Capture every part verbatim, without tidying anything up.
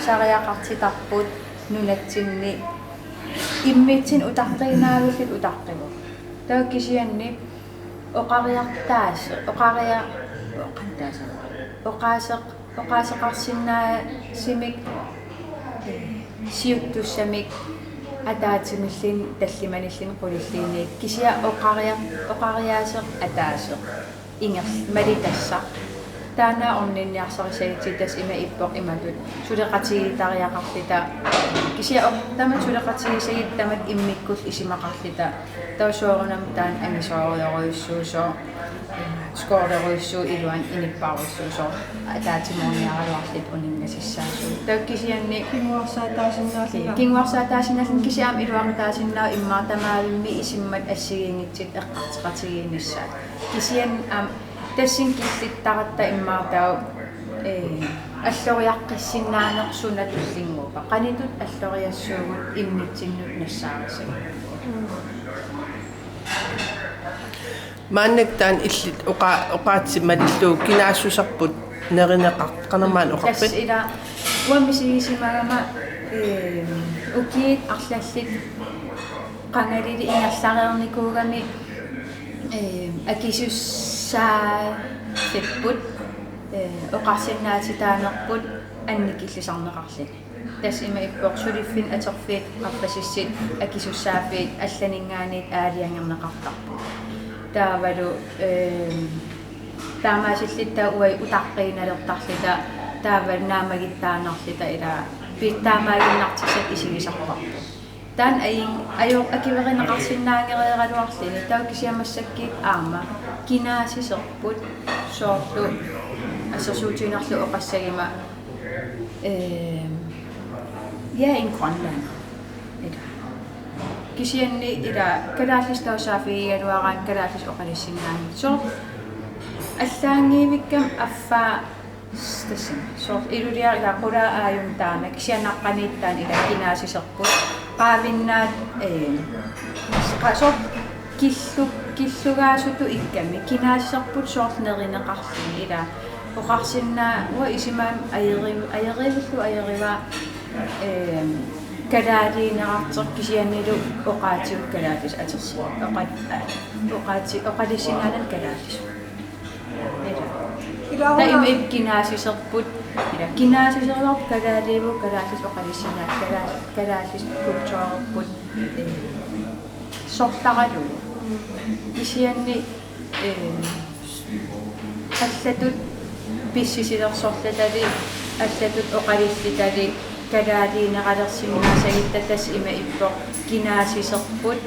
Sariaqartitarput nunatsinni immitsinnut utaqqiinnavillutik utaqqivoq. Taava kisianni oqariartaas-, oqaria-, oqantaasa-, oqaaseq-, oqaaseqarsinnaasumik, eh, siuttussamik ataatsimilluunniit tallimanilluunniit qulilluunniit kisianni oqaria-, oqariaaseq ataaseq. Inger-, mali tassa. Taanna orninniarsarissagutsigu tassa ima ippoq imatut suleqatigiittariaqarluta. Kisianni or-, tamatta suleqatigiissagutsigu tamatta immikkut isumaqarluta. Taava soorunami taanna angisoorujorujussuusoq, skolerujussuusoq iluani inuppassuseqarujussuusoq. Ataatsimoorniaraluarluta uninngasissaasugut. Taava kisianni kinguarsaataasinnaalluni. Kinguarsaataasinnaalluni kisianni aamma iluaqutaasinnaavoq immaqa tamaavimmik isummat assigiinngitsut eqqartoqatigiinnissaat. Kisianni aamma tassani killittaratta immaqa taava, eh, alloriaqqissinnaaneq suna tullinnguuppat. Qanoq alloriassuugut immitsinnut nassaarissagutta. Maannakkut taanna illit oqa-, oqaatsit malillugu kinaassuserput nerineqartoq, qanormaanna oqarpit? Tassa ila uanga misigisimagama, eh, ukiut arlallit qangalili ingerlareernikuugami, eh, akisussaaffipput, eh, oqarsinnaatitaanerput annikillisarneqarluni. Tassa ima ippoq suliffinni atorfiit, qaffasissut, akisussaaffiit allaninngaanniit aalajangerneqartarput. Taavalu, eh, taamaasilluta uagut utaqqiinnalertarluta, taavalu naammagittaarnarluta ila pi-, taamaaginnartussatut isigisarparput. Taanna ajin-, ajo-, akuerineqarsinnaanngeriaraluarluni, taava kisianni massakkut aamma kinaassuserput soorlu assersuutigiinnarlugu oqassaguma, eh, ja, i Grønland. Ila. Kisianni ila kalaallisut taava saaffigigaluaraanni kalaallisut oqalussinnaanngitsut. Soorlu allaanngivikkami affaa s-, tassami. Soorlu Ilulissat ila qulaat aajuna taama kisianni naqqaniittaaq ila kinaassuserput. Qaavinnaat, eh, qa-, soorlu killu-, killugaasutut ikkami kinaassuserput soorlu nerineqarluni ila oqarsinnaa-, uanga isumaga ajoriu-, ajoriullugu ajorivara, ehm, kalaaliunerartoq kisiannili oqaatsigut kalaallisut atorsi-, oqa-, a-, oqaatsi-, oqalussinnaaneq kalaallisut. Ila. Ila taava una- ima ip kinaassuserput, ila kinaassuseruarput kalaaliuvugut kalaallisut oqalussinnaat kalaa-, kalaallisut kulturerput, eh, sorlaralugu. Kisianni, eh, allatut pissutilersorlutali, allatut oqalullutali, kalaaliuneralersinnaassagutta tassa ima ippoq kinaassuserput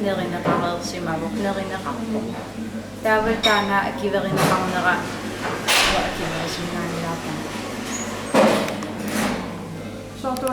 nerineqareersimavoq, nerineqarpoq. Taava taanna akuerineqarnera akuerisinnaaniarpara. Soorlu